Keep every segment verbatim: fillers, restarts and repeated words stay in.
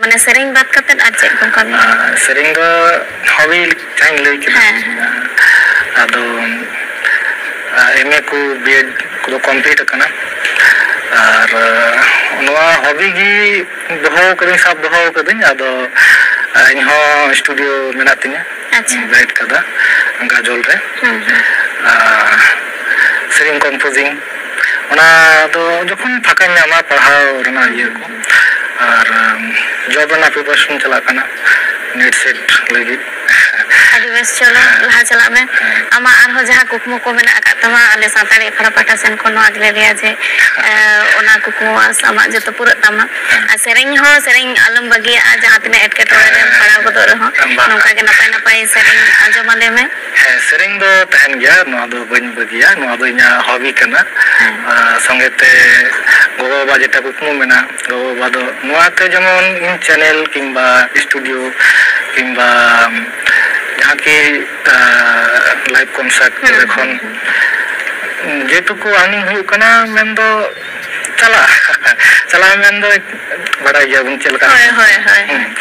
ᱢᱟᱱᱮ ᱥᱮᱨᱮᱧ ᱵᱟᱫ ᱠᱟᱛᱮᱫ ᱟᱨ ᱪᱮᱫ ᱠᱚ ᱠᱟᱹᱢᱤ? ᱟᱨ ᱥᱮᱨᱮᱧ ᱫᱚ ᱦᱚᱵᱤ ᱡᱟᱦᱟᱸᱧ ᱞᱟᱹᱭ ᱠᱮᱫᱟ᱾ ᱦᱮᱸ, ᱦᱮᱸ᱾ ᱟᱫᱚ, ᱟᱨ, ᱮᱢ ᱮ ᱠᱚ, ᱵᱤ ᱮᱰ ᱠᱚᱫᱚ ᱠᱚᱢᱯᱞᱤᱴ ᱟᱠᱟᱱᱟ᱾ ᱟᱨ, ᱟᱨ, ᱱᱚᱣᱟ ᱦᱚᱵᱤ ᱜᱮ ᱫᱚᱦᱚ ᱠᱟᱹᱫᱟᱹᱧ, ᱥᱟᱵ ᱫᱚᱦᱚ ᱠᱟᱹᱫᱟᱹᱧ᱾ ᱟᱫᱚ, ᱟᱨ, ᱤᱧᱦᱚᱸ ᱥᱴᱩᱰᱤᱭᱳ ᱢᱮᱱᱟᱜ ᱛᱤᱧᱟ᱾ ᱟᱪᱪᱷᱟ᱾ ᱵᱮᱨᱮᱫ ᱠᱟᱫᱟ ᱜᱟᱡᱚᱞ ᱨᱮ᱾ ᱦᱩᱸ, ᱦᱩᱸ᱾ ᱟᱨ ᱥᱮᱨᱮᱧ ᱠᱚᱢᱯᱳᱡᱤᱝ, ᱚᱱᱟ ᱫᱚ ᱡᱚᱠᱷᱚᱱ ᱯᱷᱟᱸᱠᱟᱧ ᱧᱟᱢᱟ ᱯᱟᱲᱦᱟᱣ ᱨᱮᱱᱟᱜ ᱤᱭᱟᱹ ᱠᱚ, ᱟᱨ, ᱩᱢ, ᱡᱚᱵ ᱨᱮᱱᱟᱜ ᱯᱨᱤᱯᱟᱨᱮᱥᱚᱱ ᱪᱟᱞᱟᱜ ᱠᱟᱱᱟ, ᱱᱮᱴ ᱥᱮᱴ ᱞᱟᱹᱜᱤᱫ᱾ ᱟᱹᱰᱤ ᱵᱮᱥ, ᱪᱚᱞᱚ, ᱦᱮᱸ᱾ ᱞᱟᱦᱟ ᱪᱟᱞᱟᱜ ᱢᱮ᱾ ᱦᱮᱸ᱾ ᱟᱢᱟᱜ ᱟᱨᱦᱚᱸ ᱡᱟᱦᱟᱸ ᱠᱩᱠᱢᱩ ᱠᱚ ᱢᱮᱱᱟᱜ ᱟᱠᱟᱫ ᱛᱟᱢᱟ, ᱟᱞᱮ ᱥᱟᱱᱛᱟᱲᱤ ᱟᱠᱷᱲᱟ ᱯᱟᱦᱴᱟ ᱥᱮᱱ ᱠᱷᱚᱱ ᱱᱚᱣᱟ ᱜᱮᱞᱮ ᱞᱟᱹᱭᱟ ᱡᱮ, ᱮ, ᱚᱱᱟ ᱠᱩᱠᱢᱩ ᱟᱥ ᱟᱢᱟᱜ ᱡᱚᱛᱚ ᱯᱩᱨᱟᱹᱜ ᱛᱟᱢᱟ᱾ ᱟᱨ ᱥᱮᱨᱮᱧ ᱦᱚᱸ ᱥᱮᱨᱮᱧ ᱟᱞᱚᱢ ᱵᱟᱹᱜᱤᱭᱟᱜᱼᱟ, ᱡᱟᱦᱟᱸ ᱛᱤᱱᱟᱹᱜ ᱮᱴᱠᱮᱴᱚᱬᱮ ᱨᱮᱢ ᱯᱟᱲᱟᱣ ᱜᱚᱫᱚᱜ ᱨᱮᱦᱚᱸ, ᱵᱟᱝ᱾ ᱱᱚᱝᱠᱟ ᱜᱮ ᱱᱟᱯᱟᱭ ᱱᱟᱯᱟᱭ ᱥᱮᱨᱮᱧ ᱟᱸᱡᱚᱢ ᱟᱞᱮ ᱢᱮ᱾ ᱦᱮᱸ, ᱥᱮᱨᱮᱧ ᱫᱚ ᱛᱟᱦᱮᱱ ᱜᱮᱭᱟ, ᱱᱚᱣᱟ ᱫᱚ ᱵᱟᱹᱧ ᱵᱟᱹᱜᱤᱭᱟ, ᱱᱚᱣᱟ ᱫᱚ ᱤᱧᱟᱹᱜ ᱦᱚᱵᱤ ᱠᱟᱱᱟ᱾ ᱦᱮᱸ᱾ ᱟᱨ ᱥᱚᱸᱜᱮ ᱛᱮ ᱜᱚᱜᱚ ᱵᱟᱵᱟ ᱡᱮᱴᱟ ᱠᱩᱠᱢᱩ ᱢᱮᱱᱟᱜ, ᱜᱚᱜᱚ ᱵᱟᱵᱟ ᱫᱚ ᱱᱚᱣᱟ ᱛᱮ ᱡᱮᱢᱚᱱ ᱤᱧ ᱪᱮᱱᱮᱞ ᱠᱤᱝᱵᱟ ᱥᱴᱩᱰᱤᱭᱳ ᱠᱤᱝᱵᱟ ᱡᱟᱦᱟᱸ ᱠᱤ, ᱟᱨ, ᱞᱟᱭᱤᱵᱷ ᱠᱚᱱᱥᱟᱨᱴ ᱦᱩᱸ, ᱠᱚᱨᱮ ᱠᱷᱚᱱ ᱦᱩᱸ, ᱦᱩᱸ᱾ ᱡᱮᱴᱩᱠᱩ ᱟᱨᱱᱤᱝ ᱦᱩᱭᱩᱜ ᱠᱟᱱᱟ, ᱢᱮᱱᱫᱚ ᱪᱟᱞᱟᱜᱼᱟ᱾ ᱪᱟᱞᱟᱜᱼᱟ ᱢᱮᱱᱫᱚ ᱵᱟᱰᱟᱭ ᱜᱮᱭᱟᱵᱚᱱ ᱪᱮᱫ ᱞᱮᱠᱟ᱾ ᱦᱳᱭ, ᱦᱳᱭ, ᱦᱳᱭ, ᱦᱩᱸ᱾ ᱦᱳᱭ᱾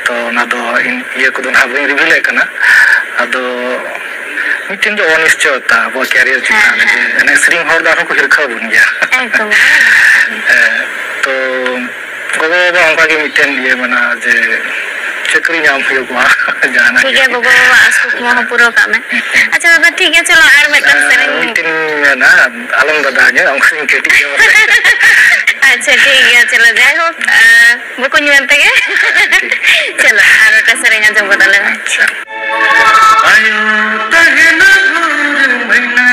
ᱛᱚ ᱚᱱᱟ ᱫᱚ ᱤᱧ ᱤᱭᱟᱹ ᱠᱚᱫᱚ ᱱᱟᱦᱟᱜ ᱵᱟᱹᱧ ᱨᱤᱵᱷᱤᱞᱮᱫ ᱠᱟᱱᱟ᱾ ᱟᱫᱚ ᱢᱤᱫᱴᱮᱱ ᱫᱚ ᱚᱱᱤᱥᱪᱚᱭᱚᱛᱟ ᱟᱵᱚᱣᱟᱜ ᱠᱮᱨᱤᱭᱟᱨ ᱪᱮᱛᱟᱱ ᱦᱮᱸ, ᱨᱮ, ᱡᱮ ᱦᱮᱸ᱾ ᱮᱱᱮᱡ ᱥᱮᱨᱮᱧ ᱦᱚᱲ ᱫᱚ ᱟᱨᱦᱚᱸ ᱠᱚ ᱦᱤᱨᱠᱷᱟᱹ ᱵᱚᱱ ᱜᱮᱭᱟ᱾ ᱮᱠᱫᱚᱢ᱾ ᱦᱮᱸ, ᱛᱚ ᱜᱚᱜᱚ ᱵᱟᱵᱟ ᱚᱱᱠᱟ ᱜᱮ ᱢᱤᱫᱴᱮᱱ ᱤᱭᱟᱹ ᱢᱮᱱᱟᱜᱼᱟ ᱡᱮ ᱪᱟᱹᱠᱨᱤ ᱧᱟᱢ ᱦᱩᱭᱩᱜ ᱢᱟ, ᱡᱟᱦᱟᱱᱟᱜ ᱴᱷᱤᱠ ᱜᱮᱭᱟ, ᱜᱮ᱾ ᱜᱚᱜᱚ ᱵᱟᱵᱟᱣᱟᱜ ᱟᱥ ᱠᱩᱠᱢᱩ ᱦᱚᱸ ᱯᱩᱨᱟᱹᱣ ᱠᱟᱜ ᱢᱮ᱾ ᱟᱪᱪᱷᱟ ᱫᱟᱫᱟ, ᱴᱷᱤᱠ ᱜᱮᱭᱟ, ᱪᱚᱞᱚ ᱟᱨ ᱢᱤᱫᱴᱟᱝ ᱟᱨ ᱥᱮᱨᱮᱧ᱾ ᱢᱤᱫᱴᱮᱱ ᱢᱮᱱᱟ, ᱟᱞᱚᱢ ᱫᱟᱫᱟ ᱟᱹᱧᱟᱹ, ᱚᱱᱠᱟᱧ ᱠᱟᱹᱴᱤᱡ ᱧᱚᱜ ᱨᱮ᱾ ᱟᱪᱪᱷᱟ, ᱴᱷᱤᱠ ᱜᱮᱭᱟ, ᱪᱚᱞᱚ, ᱡᱟᱭᱦᱳᱠ, ᱟᱸ, ᱵᱚᱠᱚᱧ ᱢᱮᱱᱛᱮ ᱜᱮ᱾ ᱦᱮᱸ, ᱴᱷᱤᱠ᱾ ᱪᱚᱞᱚ, ᱟᱨ ᱢᱤᱫᱴᱟᱝ ᱥᱮᱨᱮᱧ ᱟᱸᱡᱚᱢ ᱜᱚᱫ ᱟᱞᱮ ᱢᱮ᱾ ᱟᱪᱪᱷᱟ᱾ ᱟᱭᱳ ᱛᱟᱦᱮᱱ ᱵᱷᱳᱨ ᱢᱟᱭᱱᱟ,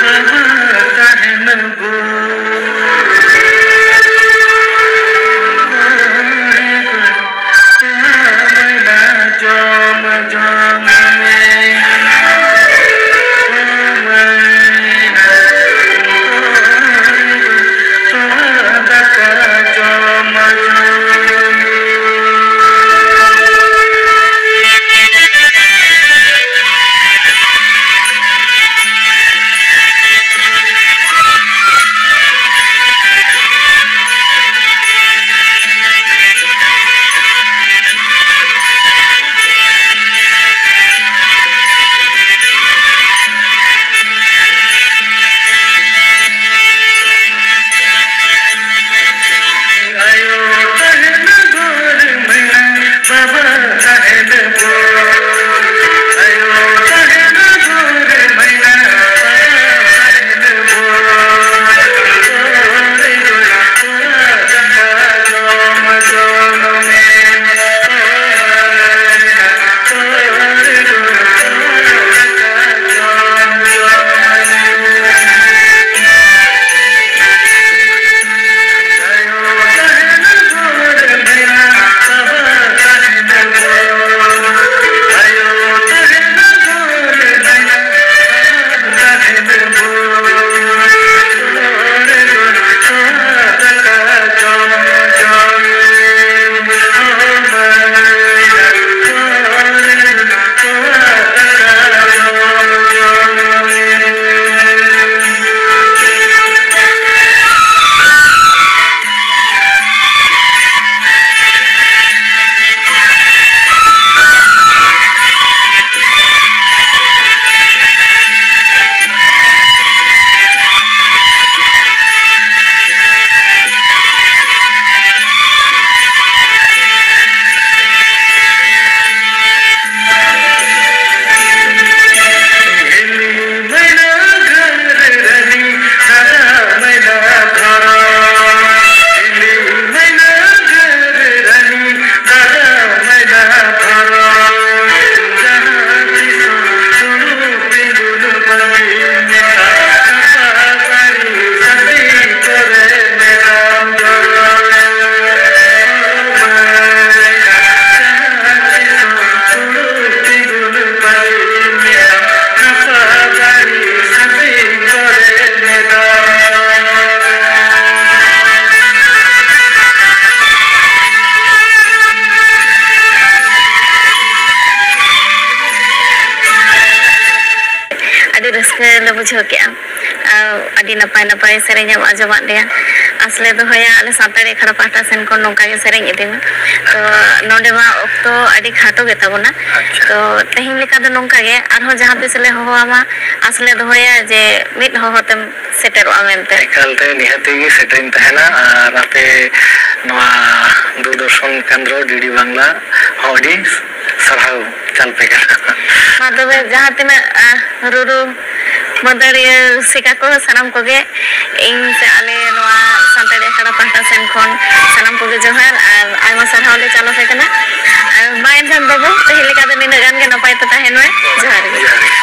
ᱵᱟᱵᱟ ᱛᱟᱦᱮᱱ ᱵᱷᱳᱨ᱾ ᱢᱟᱭᱱᱟ ᱡᱚᱢ ᱡᱚᱢ ᱢᱮ᱾ ᱫᱟᱠᱟ ᱡᱚᱢ ᱡᱚᱢ ᱢᱮ᱾ ᱵᱩᱡᱷᱟᱹᱣ ᱠᱮᱜᱼᱟ᱾ ᱟᱨ ᱟᱹᱰᱤ ᱱᱟᱯᱟᱭ ᱱᱟᱯᱟᱭ ᱥᱮᱨᱮᱧ ᱮᱢ ᱟᱸᱡᱚᱢᱟᱫ ᱞᱮᱭᱟ᱾ ᱟᱥᱞᱮ ᱫᱚᱦᱚᱭᱟ ᱟᱞᱮ ᱥᱟᱱᱛᱟᱲᱤ ᱟᱠᱷᱲᱟ ᱯᱟᱦᱴᱟ ᱥᱮᱱ ᱠᱷᱚᱱ ᱱᱚᱝᱠᱟ ᱜᱮ ᱥᱮᱨᱮᱧ ᱤᱫᱤ ᱢᱮ᱾ ᱛᱚ ᱱᱚᱰᱮ ᱢᱟ ᱚᱠᱛᱚ ᱟᱹᱰᱤ ᱠᱷᱟᱴᱚ ᱜᱮᱛᱟ ᱵᱚᱱᱟ᱾ ᱟᱪᱪᱷᱟ᱾ ᱛᱚ ᱛᱮᱦᱮᱧ ᱞᱮᱠᱟ ᱫᱚ ᱱᱚᱝᱠᱟ ᱜᱮ, ᱟᱨᱦᱚᱸ ᱡᱟᱦᱟᱸ ᱛᱤᱥ ᱞᱮ ᱦᱚᱦᱚᱣᱟᱢᱟ, ᱟᱥᱞᱮ ᱫᱚᱦᱚᱭᱟ ᱡᱮ ᱢᱤᱫ ᱦᱚᱦᱚ ᱛᱮᱢ ᱥᱮᱴᱮᱨᱚᱜᱼᱟ ᱢᱮᱱᱛᱮ᱾ ᱮᱠᱟᱞᱛᱮ ᱱᱤᱦᱟᱹᱛᱤ ᱜᱮ ᱥᱮᱴᱮᱨᱤᱧ ᱛᱟᱦᱮᱱᱟ᱾ ᱟᱨ ᱟᱯᱮ ᱱᱚᱣᱟ ᱫᱩᱨᱫᱚᱨᱥᱚᱱ ᱠᱮᱱᱫᱨᱚ ᱰᱤᱰᱤ ᱵᱟᱝᱞᱟ ᱦᱚᱸ ᱟᱹᱰᱤ ᱥᱟᱨᱦᱟᱣ ᱪᱟᱞ ᱯᱮ ᱠᱟᱱᱟ᱾ ᱢᱟ ᱛᱚᱵᱮ ᱡᱟᱦᱟᱸ ᱛᱤᱱᱟᱹᱜ, ᱟᱦ, ᱨᱩᱨᱩ ᱢᱟᱹᱫᱟᱹᱲᱤᱭᱟᱹ ᱨᱩᱥᱤᱠᱟ ᱠᱚ ᱥᱟᱱᱟᱢ ᱠᱚᱜᱮ ᱤᱧ ᱥᱮ ᱟᱞᱮ ᱱᱚᱣᱟ ᱥᱟᱱᱛᱟᱲᱤ ᱟᱠᱷᱲᱟ ᱯᱟᱦᱴᱟ ᱥᱮᱱ ᱠᱷᱚᱱ ᱥᱟᱱᱟᱢ ᱠᱚᱜᱮ ᱡᱚᱦᱟᱨ ᱟᱨ ᱟᱭᱢᱟ ᱥᱟᱨᱦᱟᱣ ᱞᱮ ᱪᱟᱞ ᱟᱯᱮ ᱠᱟᱱᱟ᱾ ᱟᱨ ᱢᱟ ᱮᱱᱠᱷᱟᱱ ᱵᱟᱹᱵᱩ, ᱛᱮᱦᱮᱧ ᱞᱮᱠᱟ ᱫᱚ ᱱᱤᱱᱟᱹᱜ ᱜᱟᱱ ᱜᱮ, ᱱᱟᱯᱟᱭ ᱛᱮ ᱛᱟᱦᱮᱱ ᱢᱮ᱾ ᱡᱚᱦᱟᱨ ᱜᱮ᱾ ᱡᱚᱦᱟᱨ ᱜᱮ᱾